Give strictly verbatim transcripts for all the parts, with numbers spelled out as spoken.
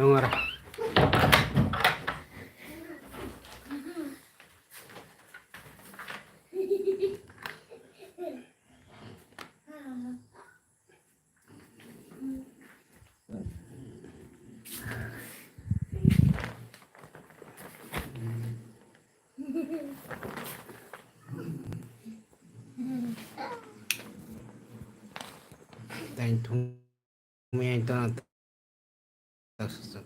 Tongo ra. Tain thum. Mui ang tona tak sujak.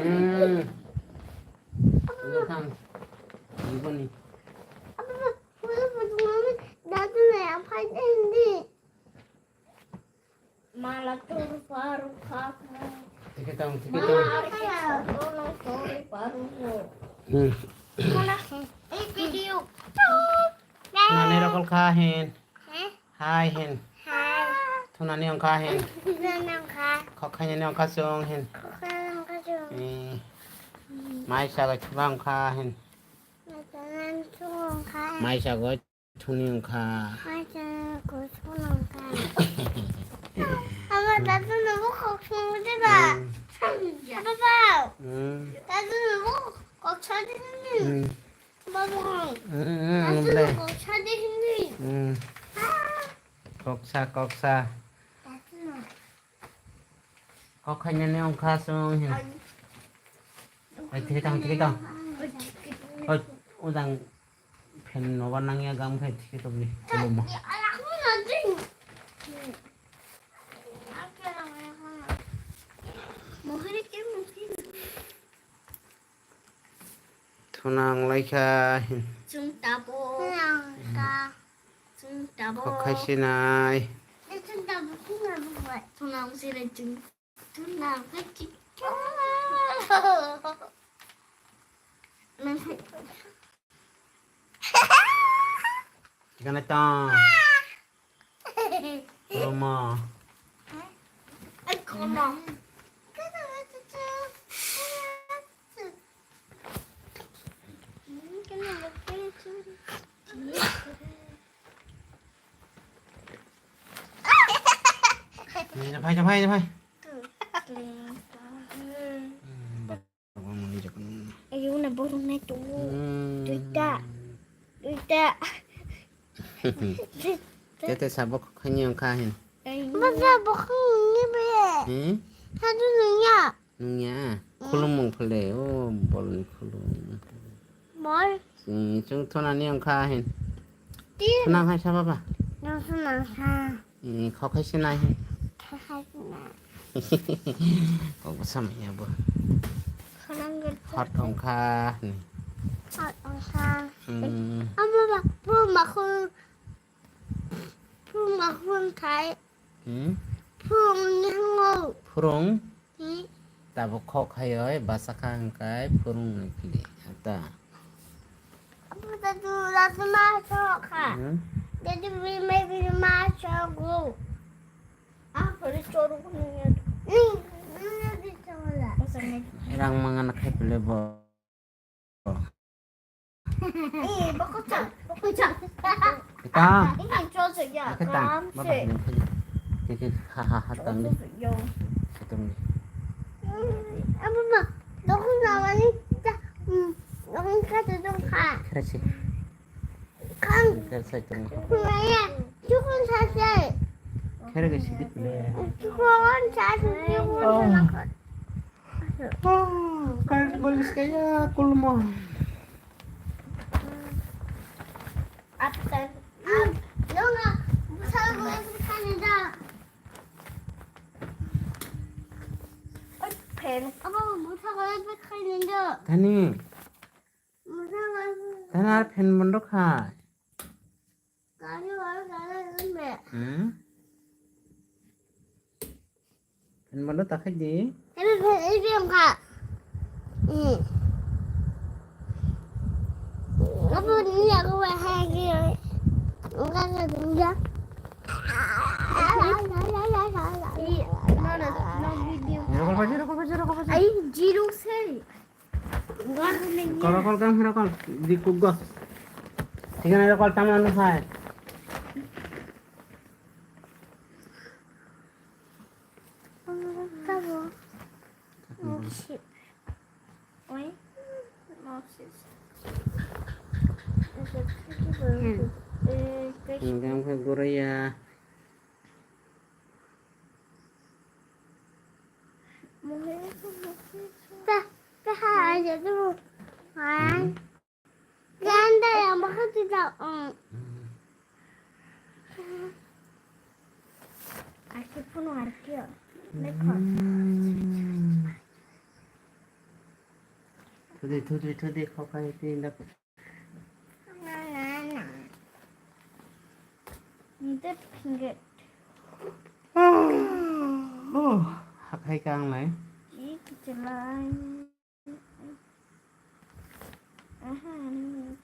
Hmm. Ano kan? Ano ba ni? Mala turu paru khakha. Tiki tong, tiki tong. Mala arke sono turu paru ho. Hmm. Mala, eh, video. Nani rokol kha hin. Hai hin. Hai. Thunani ongkha hin. Thunani ongkha. Khokhainani ongkha chwng hin. Khokhainani ongkha chwng. Eh. Mai sago thuna ongkha hin. Mai sago thuna ongkha. Mai sago thuni ongkha. Mai sago thuna ongkha. Ama tatu nubu khok sung de ba. Hmm. Baba. Hmm. Tatu nubu khok sung de ni. Hmm. Baba. Hmm, hmm, hmm, Tatu nubu khok sung de ni. Hmm. Koksa, koksa. Kok khainani ongkha chwng hin. Ai, thik tang, thik tang. Oi, ujang fan nobar nangya gam khai thik tong ni. Kulumo. Thunang laikha hin. Chwng tabuk. Thunang ta. Chwng tabuk. Kok khai sinai. Chwng tabuk, chwng tabuk bai. Thunang sinai chwng. Thunang khai chwng. Nang khai. Ikan datang. Roma. Ai, koma. Japai, japai, japai. Hmm, Ayo, na borok nai tongo. Hmm. Duita. Duita. Tete sabo khaini ongkha hin. Baba, bokong ni be. Hmm? Sadu nungya. Nungya. Hmm. Khulumung phale. O, bolni khulum. Bol. Chwng thunani ongkha hin. Tin. Thunang hai sa baba. Nang thunang sa. Eh, kok hai sinai. Kok hai sinai. Kok bwsa manya bo. Khorang gel. Hot ongkha ni. Hot ongkha. Hmm. Amo ba, phurung makhun. Phurung makhun thai. Hmm? Phurung ni hango. Phurung? Hmm? Tabuk khok hai oi, basa kha hwnkhe phurung ni phili. Ata. Apo tatu tatu ma sok kha. Hmm? Tatu bini mai bini ma sok go. Ah, pare choro ko nungya. Ni, nungya di chola. Rang mangan khai pele bo. Eh, bokokcha, bokokcha. Kita. Ini choso ya. Kita. Baba. Kita ha ha ha tang. Choso ya. Kita ni. Apo ma, dokun na wani ta. Hmm, dokun ka tu dong kha. Kira si. Kang. Kira sa tang. Maya, chukun sa se. Kira ke sidik le. Chukun sa se, chukun sa. Kain bolis kaya kulmo. Absen. Nunga, busa bolis kani da. Pen. Abo busa bolis kani da. Tani. Busa bolis. Tani ar fan bondo khai. Kani bolis kani da. Hmm? Ano mano ta khai di. Ebe, ebe, ebe, wngkha. Hmm. Abo ni yago ba hai ge. Wngkha ka dungya. Rokol baji, rokol baji, rokol baji. Ai, zero se. Rokol, rokol, gang rokol. Di kuggo. Thikana rokol tamo ano hai. Tamo. Moksip. Oi, moksip. Hingke ang khe gurui ya. Ta, ta, ha, aja tu. Hai. Ganda yang bakal tidak. Asli pun warga. Lekha. Thudi, thudi, thudi, khokai tindak. Nide phinget. Oh, hakai kang lai. Ih, kecilai. Aha, ini.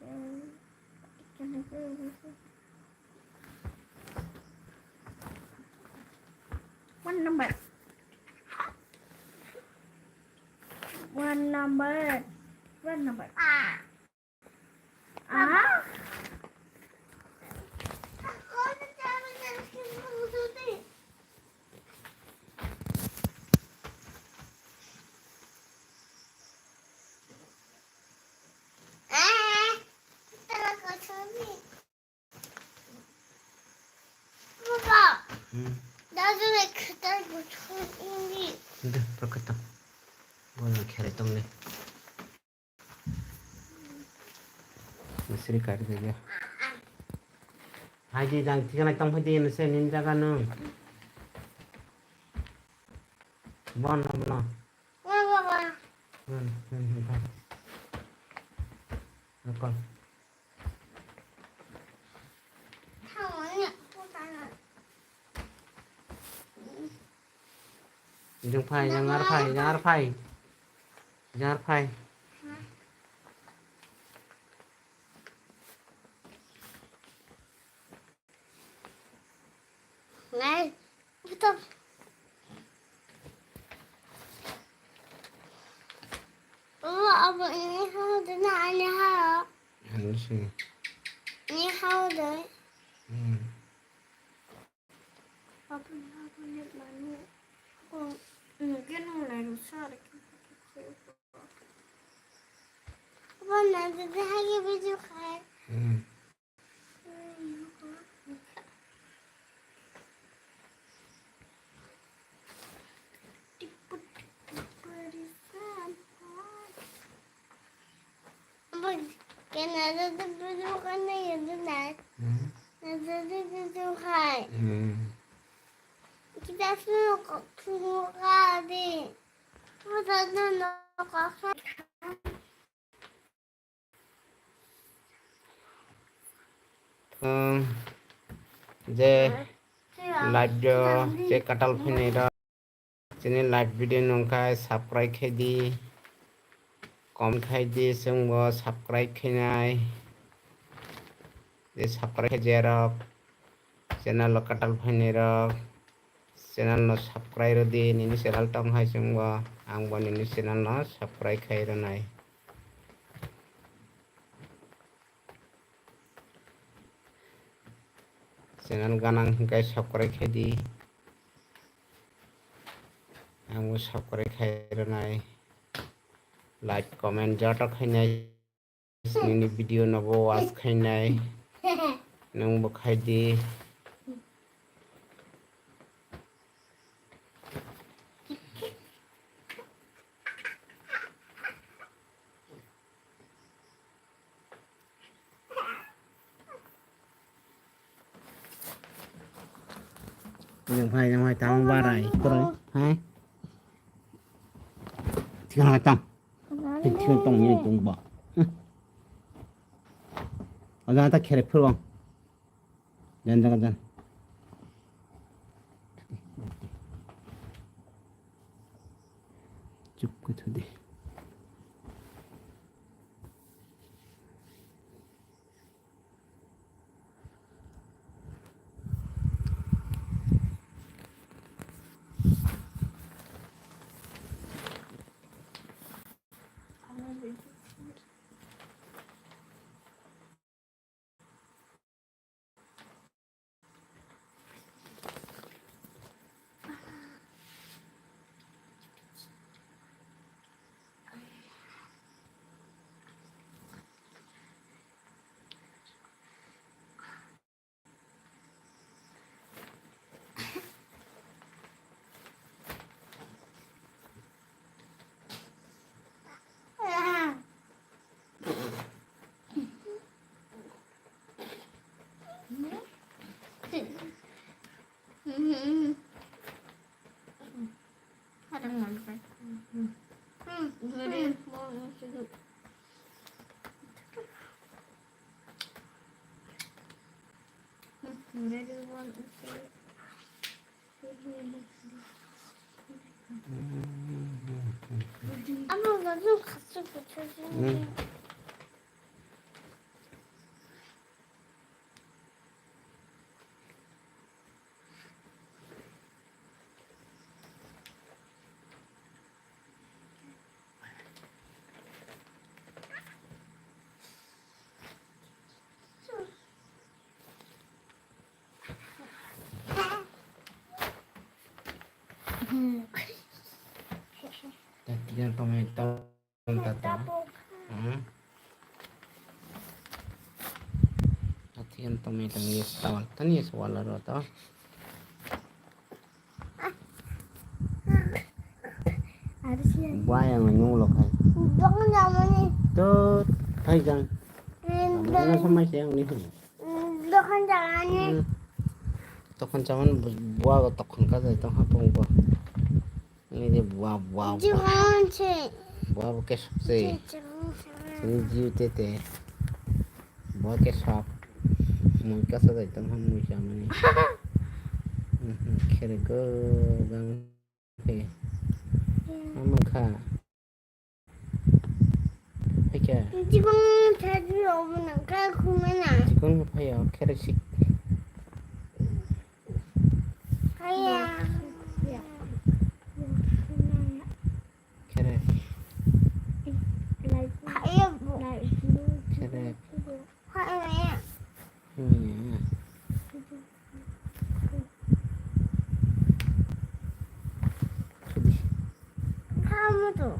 One number. One number. One number. Ah. Ah. Hmm. Dah, pakai tong. Boleh kere tong deh. Misri kari saja. Hai di jang tiga naik tong phai di nasi nin jaga nung. Bon, bon, bon. Bon, bon, bon. Akol. Jang phai, jang ar phai, jang ar phai. Jang ar phai. Nai, puto. Baba, abo ini hao de na, ini hao. Ano sih? Ini hao de. Hmm. Abo ni hao de mani. Ko, ini kan mulai rusak. Abo na de hai ke video khai. Hmm. Kenara de buju kana yadu nai. Hmm. Nara de buju khai. Hmm. Kita semua kok semua kadi. Kita semua kok. Um, je live jo je katal phinai rok, chini live video nung khai subscribe khai di, comment khai di, chwng bo subscribe khainai, je subscribe khai je rok, channel o katal phinai rok, channel no subscribe rwdi, nini channel tong hai chwng bo, ang bo nini channel no subscribe khai rwnai. Channel ganang hingkai subscribe khaidi. Ang bo subscribe khai rwnai. Like, comment joto khainai. Nini video no bo watch khainai. Nung bo khaidi. Yang phai, yang phai, tang barai, koroi, hai. Thikang hai tang. Thik, thik tong ni tong ba. Ada ta khere phurwang. Jan, jan, jan. Chuk khe thudi. Tatian tomato. Tato. Hmm. Ati yang tong yang tong yes tawal. Tani yes wala ro to. Wah yang nung lo kai. Dokon jamani. To thai jang. Mana sama siang ni. Dokon jamani. Hmm. Tokon jaman buah tokon ka jai tong ha pung bo. Ini dia buah, buah, buah. Jibon se. Buah buah kesok se. Jibon se. Ini jiu tete. Buah kesok. Mui kasa dai tong ham mui samani. Mhm, khere go gang he. Amang kha. Phaikha. Jibon thadi obo nang kha khumena. Jibon phaio khere sik. Kaya. Khere. Kaya bu. Khere. Kaya. Hmm. Kamu tuh.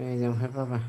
Ei jang hai baba.